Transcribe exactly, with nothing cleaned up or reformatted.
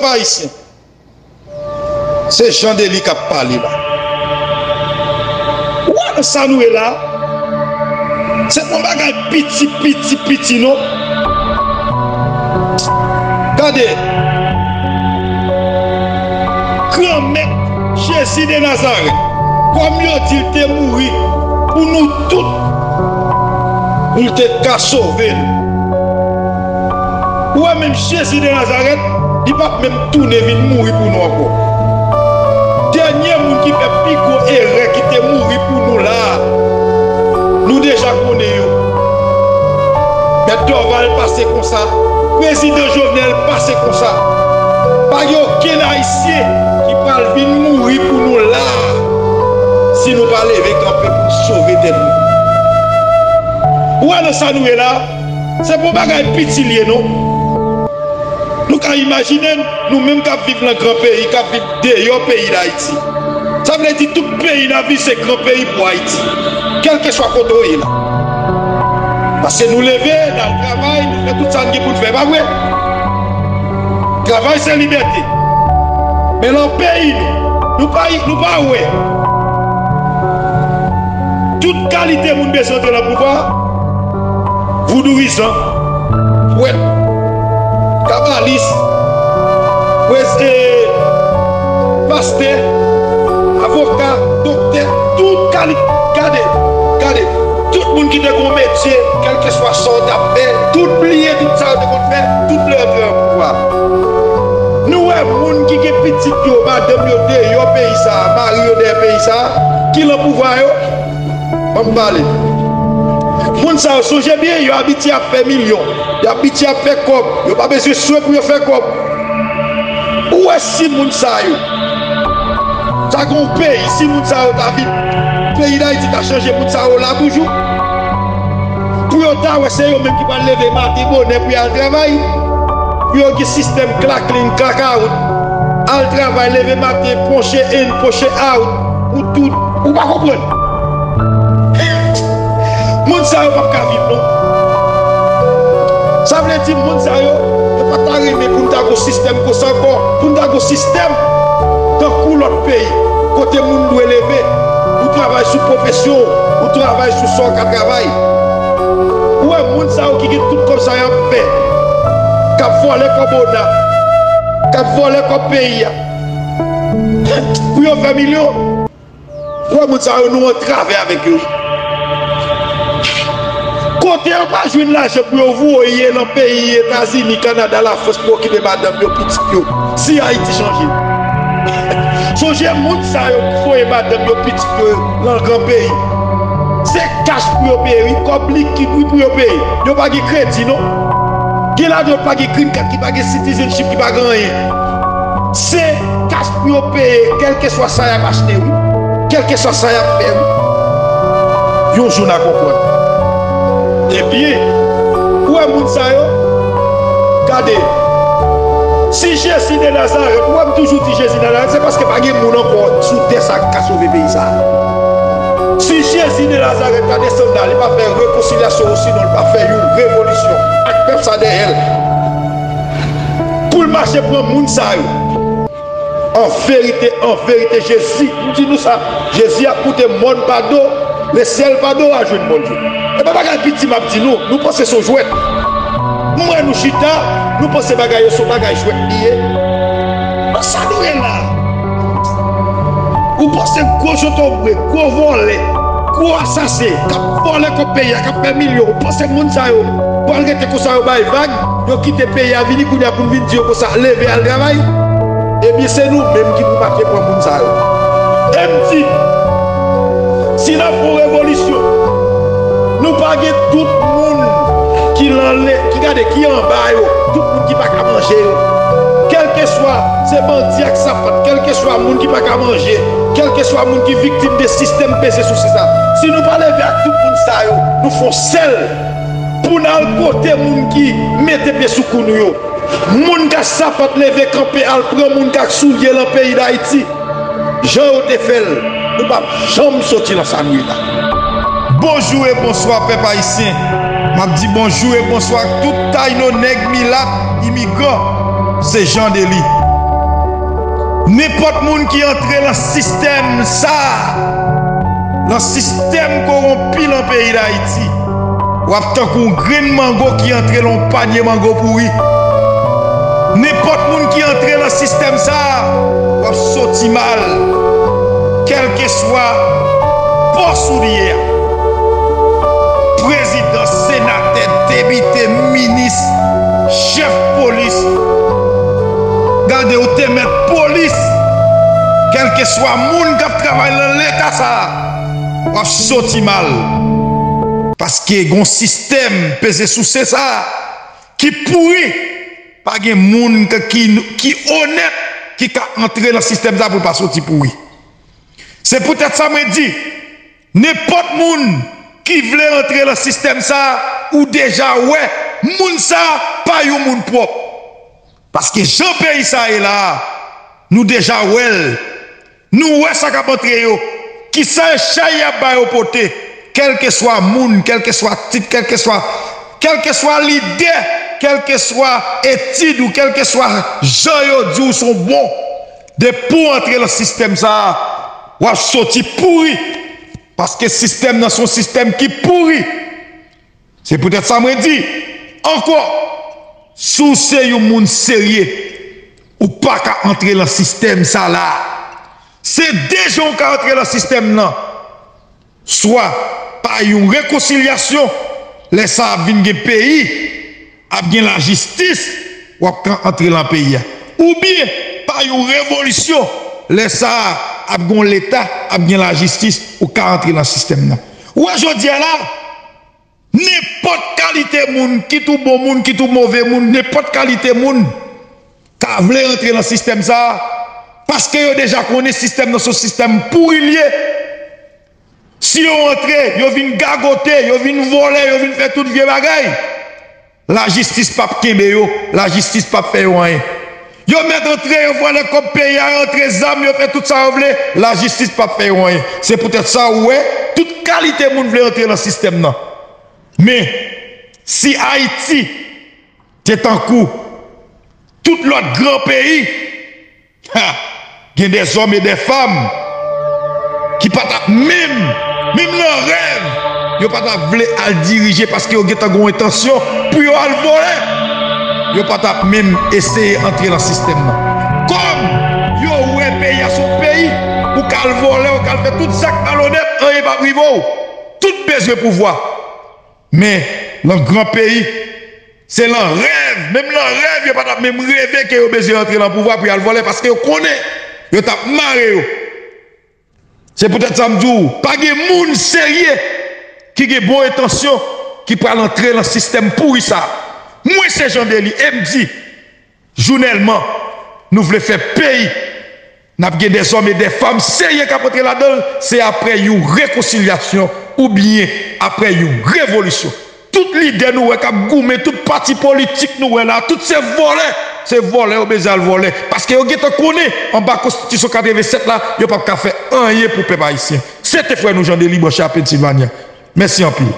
Pèp ayisyen, se Jan Deli k ap pale la. Ou wè nan sa nou ye la, se pa yon bagay piti, piti, piti, non. Gade, Granmèt Jezi de Nazarèt, kòm yo di l te mouri pou nou tout, pou l te ka sove nou. Ou wè, menm Jezi de Nazarèt, li p ap menm tounen vin mouri pou nou ankò. Dènye moun ki fè pi gwo erè ki te mouri pou nou la a, nou deja konnen yo. Mèt Dorval pase konsa, Prezidan Jovenel pase konsa. Pa gen okenn Ayisyen ki pral vin mouri pou nou la a, si nou pa leve kanpe pou n sove tèt nou. Ou wè nan sa nou ye la, se pa yon bagay piti l ye, non. Nou ka imajine n, nou menm k ap viv nan gran peyi, k ap viv deyò peyi Dayiti. Sa vle di tout peyi n ap viv se gran peyi pou Ayiti, kèlkeswa kote w ye la. Paske nou leve, n al travay, nou fè tout sa n gen pou n fè, pa vre? Travay se libète. Men nan peyi nou, nou pa, nou pa wè tout kalite moun bezwen antre nan pouvwa, voudouizan, pwèt, kabalis, pastè, avoka, doktè, tout kalite. Gade, gade, tout moun ki te gen yon metye, kèlkeswa sa w t ap fè, tout bliye tout sa yo te konn fè, tout lè yo te nan pouvwa. Nou wè moun ki gen pitit yo, madanm yo deyò peyi sa a, mari yo dèyè peyi sa a, ki nan pouvwa yo. Ban m pale. Moun sa yo, sonje byen, yo abitye ap fè milyon. Yo abitye ap fè kòb. Yo pa bezwen swe pou yo fè kòb. Ou wè si moun sa yo ta gen yon peyi, si moun sa yo ta vin, peyi Dayiti ta chanje, moun sa yo la toujou? Pou yo ta wè se yo menm ki pral leve maten bonè pou y al travay. Pou yo gen sistèm klak in, klak out. Al travay, leve maten, ponche in, ponche out. Ou tout, ou pa konprann. Moun sa yo p ap ka viv, non. Sa vle di, moun sa yo, yo pa ta renmen pou n ta gon sistèm konsa ankò, pou n ta gon sistèm tankou lòt peyi, kote moun dwe leve, ou travay sou pwofesyon w, ou travay sou sa w ka travay. Ou wè moun sa yo ki gen tout kòb sa y ap fè, k ap vòlè kòb ona, k ap vòlè kòb peyi a, pou yo fè milyon. Ou wè moun sa yo, nou antrave avèk yo. Kote yo pa jwenn lajan pou yo voye nan peyi Etazini, Kanada, Lafrans pou okipe madanm yo, pitit yo, si Ayiti chanje? Sonje moun sa yo ki voye madanm yo, pitit yo nan gran peyi. Se kach pou yo peye, wi, kòb likid, wi, pou yo peye. Yo pa gen kredi, non. Gen ladan yo pa gen green card, ki pa gen citizenship, ki pa gen anyen. Se kach pou yo peye, kèlkeswa sa y ap achte, wi. Kèlkeswa sa y ap fè, wi. Yon jou n a konprann. Ebyen, ou wè moun sa yo? Gade, si Jezi de Nazarèt, ou wè m toujou di Jezi de Nazarèt, se paske pa gen moun ankò sou tè sa a ki ka sove peyi sa a. Si Jezi de Nazarèt ta desann la, li pa fè rekonsilyasyon, osinon li pa fè yon revolisyon ak pèp sa dèyè l, pou l mache pran moun sa yo. An verite, an verite, Jezi, m di nou sa, Jezi ap moute mòn pa do, lesyèl pa do a jwenn Bondye. E pa bagay piti m ap di nou, nou panse se yon jwèt. M wè nou chita, nou panse bagay yo se yon bagay jwèt li ye. Nan sa nou ye la, ou panse gwo zotobre, gwo vòlè, gwo asasen, k ap vòlè kòb peyi a, k ap fè milyon, ou panse moun sa yo pral rete konsa yo bay vag? Yo kite peyi a vini kounye a pou n vin di yo konsa, leve al travay. Ebyen, se nou menm ki pou mache pran moun sa yo. E m di, si n ap fè yon revolisyon, nou pa gen tout moun ki lan le, ki gade, ki anba yo, tout moun ki pa ka manje yo. Kèlkeswa se bandi ak sapat, kèlkeswa moun ki pa ka manje, kèlkeswa moun ki viktim de sistèm peze souse sa, si nou pa leve ak tout moun sa yo, nou fè yon sèl pou n al kote moun ki mete pye sou kou nou yo. Moun k ak sapat leve kanpe al pran moun k ak soulye lan peyi Dayiti. Jan yo te fè l, nou p ap janm soti lan sa nou ye la. Bonjou e bonswa, pèp ayisyen. M ap di bonjou e bonswa ak tout Tayino, nèg, milat, imigran. Se Jan Deli. Nenpòt moun ki antre nan sistèm sa a, nan sistèm kowonpi nan peyi Dayiti, w ap tankou yon grenn mango ki antre nan yon panye mango pouri. Nenpòt moun ki antre nan sistèm sa a, w ap soti mal. Kèlkeswa pòs ou li ye a, prezidan, senatè, depite, minis, chèf polis, gade, ou te mèt polis, kèlkeswa moun k ap travay nan leta sa a, w ap soti mal. Paske gon sistèm peze souse sa a ki pouri. Pa gen moun k- ki, ki onèt ki ka antre nan sistèm sa pou l pa soti pouri. Se poutèt sa mwen di, nenpòt moun ki vle antre nan sistèm sa, ou deja wè moun sa pa yon moun pwòp. Paske jan peyi sa ye la a, nou deja wè l. Nou wè sa k ap antre yo. Kisa e chay y ap ba yo pote? Kèlkeswa moun, kèlkeswa tit, kèlkeswa, kèlkeswa lide, kèlkeswa etid ou kèlkeswa jan yo di w se w bon, depi w antre nan sistèm sa a, w ap soti pouri. Paske sistèm nan se yon sistèm ki pouri. Se poutèt sa mwen di ankò, si w se yon moun serye, ou pa ka antre nan sistèm sa la. Se de jan w ka antre nan sistèm nan. Swa pa yon rekonsilyasyon, lè sa ap vin gen peyi, ap gen lajistis, w ap ka antre nan peyi a. Oubyen pa yon revolisyon, lè sa ap gen yon leta, ap gen lajistis, ou ka antre nan sistèm nan. Ou wè jodi a la, nenpòt kalite moun, kit ou bon moun, kit ou move moun, nenpòt kalite moun ka vle rantre nan sistèm sa a, paske yo deja konnen sistèm nan se yon sistèm pouri l ye. Si yo antre, yo vin gagote, yo vin vòlè, yo vin fè tout vye bagay, lajistis p ap kenbe yo, lajistis p ap fè yo anyen. Yo mèt antre, yo vòlè kòb peyi a, yo antre zam, yo fè tout sa yo vle, lajistis p ap fè yo anyen. Se poutèt sa ou wè, tout kalite moun vle antre nan sistèm nan. Men, si Ayiti te tankou tout lòt gran peyi, ha, gen dèzòm e dèfanm ki pa t ap menm, menm nan rèv, yo pa t ap vle al dirije paske yo gentan gen yon entansyon pou yo al vòlè. Yo pa t ap menm eseye antre nan sistèm nan. Kòm yo wè peyi a se yon peyi, ou ka al vòlè, ou ka al fè tout zak malonèt, anyen p ap rive w. Tout bezwen pouvwa. Men, nan gran peyi, se nan rèv, menm nan rèv, yo pa t ap menm reve ke yo bezwen rantre nan pouvwa pou y al vòlè, paske yo konnen yo t ap mare yo. Se poutèt sa m di w, pa gen moun serye ki gen bon entansyon ki pral antre nan sistèm pouri sa. Mwen se Jean Dely, e m di, jounèlman, nou vle fè peyi, n ap gen dèzòm e dèfanm serye k ap antre ladan l, se aprè yon rekonsilyasyon oubyen aprè yon revolisyon. Tout lidè nou wè k ap goumen, tout pati politik nou wè la, tout se vòlè, se vòlè yo bezwen al vòlè. Paske yo gentan konnen, anba konstitisyon katrevennsèt la, yo p ap ka fè anyen pou pèp ayisyen. Se te frè nou Jean Dely, branche a Pennsylvania. Mèsi anpil.